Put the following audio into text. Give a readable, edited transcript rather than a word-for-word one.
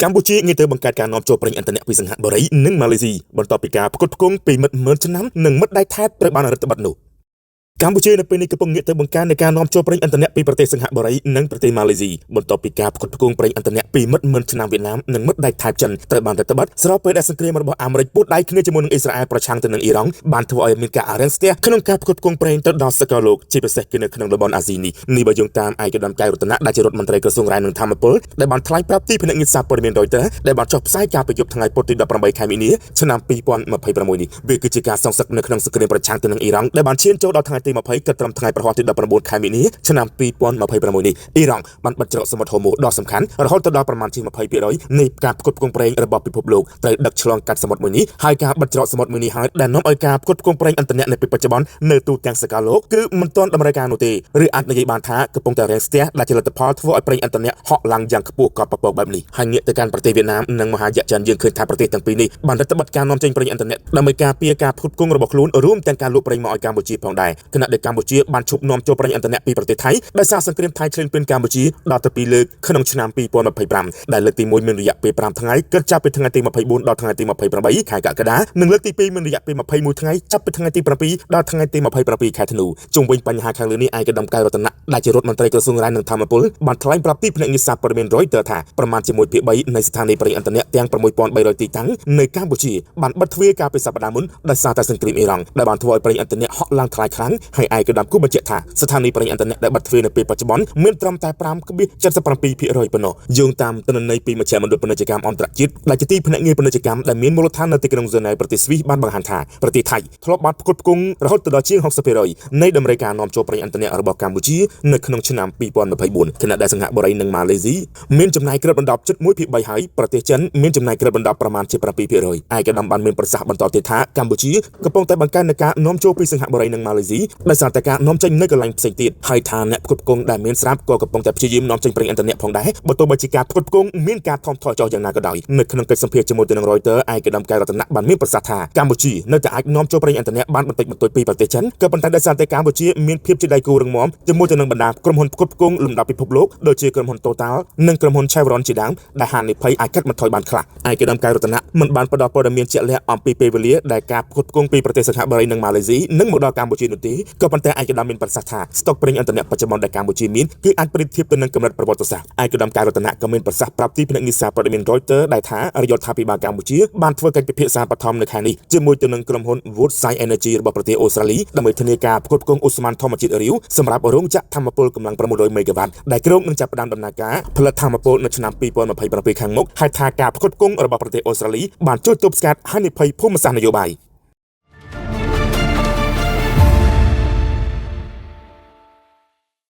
កម្ពុជាងាយទៅបង្កើតការនាំចូលប្រេងឥន្ធនៈពីសិង្ហបុរីនិងម៉ាឡេស៊ីបន្ទាប់ពីការផ្គត់ផ្គង់ពីមិត្តម៉ឺនឆ្នាំនិងមិត្តដៃថែបត្រូវបានរឹតបន្តឹងនោះកម្ពុជានៅពេលនេះកំពុងងាកទៅបង្កើននៃការនាំចូលប្រេងឥន្ធនៈពីប្រទេសសិង្ហបុរីនិងប្រទេសម៉ាឡេស៊ីបន្ទាប់ពីការផ្គត់ផ្គង់ប្រេងឥន្ធនៈពីមិត្តម៉ឺនឆ្នាំវៀតណាមនិងមិត្តដៃថែបចិនត្រូវបានរឹតបន្តឹងស្របពេលដែលសង្គ្រាមរបស់អាមេរិកពួតដៃគ្នាជាមួយនឹងអ៊ីស្រាអែលប្រឆាំងទៅនឹងអ៊ីរ៉ង់បានធ្វើឲ្យមានការអរិញស្ទះក្នុងការផ្គត់ផ្គង់ប្រេងទៅដល់សកលលោកជាពិសេសគឺនៅក្នុងតំបន់អាស៊ីនេះនេះបើយោងតាមឯកឧត្តមកែវរតនៈដែលជារដ្ឋមន្ត្រីក្រសួងរ៉ែនិងថាមពលដែលបានថ្លែងប្រាប់ទីភ្នាក់ងារសារព័ត៌មាន Reuters ដែលបានចុះផ្សាយកាលពីយប់ថ្ងៃពុធទី18ខែមីនាឆ្នាំ2026នេះវាគឺជាការសងសឹកនៅក្នុងសង្គ្រាមប្រឆាំងទៅនឹងអ៊ីរ៉ង់ដែលបានឈានចូលដល់ថ្ងៃទី20គិតត្រឹមថ្ងៃប្រហ័សទី19ខែមីនាឆ្នាំ2026នេះអ៊ីរ៉ង់បានបិទច្រកសមុទ្រហូម៉ូដ៏សំខាន់រហូតទៅដល់ប្រមាណជា20%នៃការផ្គត់ផ្គង់ប្រេងរបស់ពិភពលោកត្រូវដឹកឆ្លងកាត់សមុទ្រមួយនេះហើយការបិទច្រកសមុទ្រមួយនេះហើយដែលនាំឲ្យការផ្គត់ផ្គង់ប្រេងឥន្ធនៈនៅពេលបច្ចុប្បន្ននៅទូទាំងសកលលោកគឺមិនទាន់តម្រូវការនោះទេឬអាចនិយាយបានថាកំពុងតែរាំងស្ទះដែលជាលទ្ធផលធ្វើឲ្យប្រេងឥន្ធនៈហក់ឡើងយ៉ាងខ្ពស់កប់ពពកបែបនេះហើយងាកទៅកាន់ប្រទេសវៀតណាមនិងមហាយក្សចិនយើងឃើញថាប្រទេសទាំងពីរនេះបានរឹតបន្តឹងការនាំចេញប្រេងឥន្ធនៈដើម្បីការពារការផ្គត់ផ្គង់របស់ខ្លួនរួមទាំងការលក់ប្រេងមកឲ្យកម្ពុជាផងដែរខណៈដែលកម្ពុជាបានឈប់នាំចូលប្រេងឥន្ធនៈពីប្រទេសថៃដោយសារសង្គ្រាមថៃឈ្លានពានកម្ពុជាដល់ទៅ2លើកក្នុងឆ្នាំ2025ដែលលើកទី1មានរយៈពេល5ថ្ងៃគិតចាប់ពីថ្ងៃទី24ដល់ថ្ងៃទី28ខែកក្កដានិងលើកទី2មានរយៈពេល21ថ្ងៃចាប់ពីថ្ងៃទី7ដល់ថ្ងៃទី27ខែធ្នូជុំវិញបញ្ហាខាងលើនេះឯកឧត្តមកែវរតនៈដែលជារដ្ឋមន្ត្រីក្រសួងរ៉ែនិងថាមពលបានថ្លែងប្រាប់ទីភ្នាក់ងារសារព័ត៌មាន Reuters ថាប្រមាណជា1ភាគ3នៃស្ថានីយ៍ប្រេងឥន្ធនៈទាំង6300ទីតាំងនៅកម្ពុជាបានបិទទ្វារកាលពីសប្តាហ៍មុនដោយសារតែសង្គ្រាមអ៊ីរ៉ង់ដែលបានធ្វើឲ្យប្រេងឥន្ធនៈហក់ឡើងថ្លៃខ្លាំងហើយឯកឧត្តមគូបញ្ជាក់ថាស្ថានីយ៍ប្រេងឥន្ធនៈដែលបិទទ្វារនៅពេលបច្ចុប្បន្នមានត្រឹមតែ5.77%ប៉ុណ្ណោះយោងតាមទិន្នន័យពីមជ្ឈមណ្ឌលពាណិជ្ជកម្មអន្តរជាតិដែលជាទីភ្នាក់ងារពាណិជ្ជកម្មដែលមានមូលដ្ឋាននៅទីក្រុងហ្សឺណែវប្រទេសស្វីសបានបង្ហាញថាប្រទេសថៃធ្លាប់បានផ្គត់ផ្គង់រហូតដល់ជាង60%នៃតម្រូវការនាំចូលប្រេងឥន្ធនៈរបស់កម្ពុជានៅក្នុងឆ្នាំ2024ខណៈដែលសិង្ហបុរីនិងម៉ាឡេស៊ីមានចំណាយគ្របដណ្ដប់ជិត1ភាគ3ហើយប្រទេសចិនមានចំណាយគ្របដណ្ដប់ប្រមាណជា7%ឯកឧត្តមបានមានប្រសាសន៍បន្តទៀតថាកម្ពុជាកំពុងតែបង្កើននូវការនាំចូលពីសិង្ហបុរីនិងម៉ាឡេស៊ីដោយសារតែការនាំចេញនៅកន្លែងផ្សេងទៀតហើយថាអ្នកផ្គត់ផ្គង់ដែលមានស្រាប់ក៏កំពុងតែព្យាយាមនាំចេញប្រេងឥន្ធនៈផងដែរបើទោះបីជាការផ្គត់ផ្គង់មានការថមថយចុះយ៉ាងណាក៏ដោយនៅក្នុងកិច្ចសម្ភាសន៍ជាមួយទៅនឹង Reuters ឯកឧត្តមកែវរតនៈបានមានប្រសាសន៍ថាកម្ពុជានៅតែអាចនាំចូលប្រេងឥន្ធនៈបានបន្តិចបន្តួចពីប្រទេសចិនក៏ប៉ុន្តែដោយសារតែកម្ពុជាមានភាពជាដៃគូរឹងមាំជាមួយទៅនឹងបណ្ដាក្រុមហ៊ុនផ្គត់ផ្គង់លំដាប់ពិភពលោកដូចជាក្រុមហ៊ុន Total និងក្រុមហ៊ុន Chevron ជាដើមដែលហានិភ័យអាចកាត់បន្ថយបានខ្លះឯកឧត្តមកែវរតនៈមិនបានផ្ដល់ព័ត៌មានជាក់លាក់អំពីពេលវេលាដែលការផ្គត់ផ្គង់ពីប្រទេសសិង្ហបុរីនិងម៉ាឡេស៊ីនឹងមកដល់កម្ពុជានោះទេក៏ប៉ុន្តែឯកឧត្តមមានប្រសាសន៍ថាស្តុកប្រេងឥន្ធនៈបច្ចុប្បន្នដែលកម្ពុជាមានគឺអាចប្រៀបធៀបទៅនឹងកម្រិតប្រវត្តិសាស្ត្រឯកឧត្តមកែវរតនៈក៏មានប្រសាសន៍ប្រាប់ទីភ្នាក់ងារសារព័ត៌មាន Reuters ដែលថារដ្ឋាភិបាលកម្ពុជាបានធ្វើកិច្ចពិភាក្សាបឋមនៅខែនេះជាមួយទៅនឹងក្រុមហ៊ុន Woodside Energy របស់ប្រទេសអូស្ត្រាលីដើម្បីធានាការផ្គត់ផ្គង់ឧស្ម័នធម្មជាតិរាវសម្រាប់រោងចក្រថាមពលកម្លាំង600មេហ្គាវ៉ាត់ដែលគ្រោងនឹងចាប់ផ្ដើមដំណើរការផលិតថាមពលនៅឆ្នាំ2027ខាងមុខហើយថាការផ្គត់ផ្គង់របស់ប្រទេសអូស្ត្រាលីបានជួយទប់ស្កាត់ហានិភ័យភូមិសាស្ត្រនយោបាយ។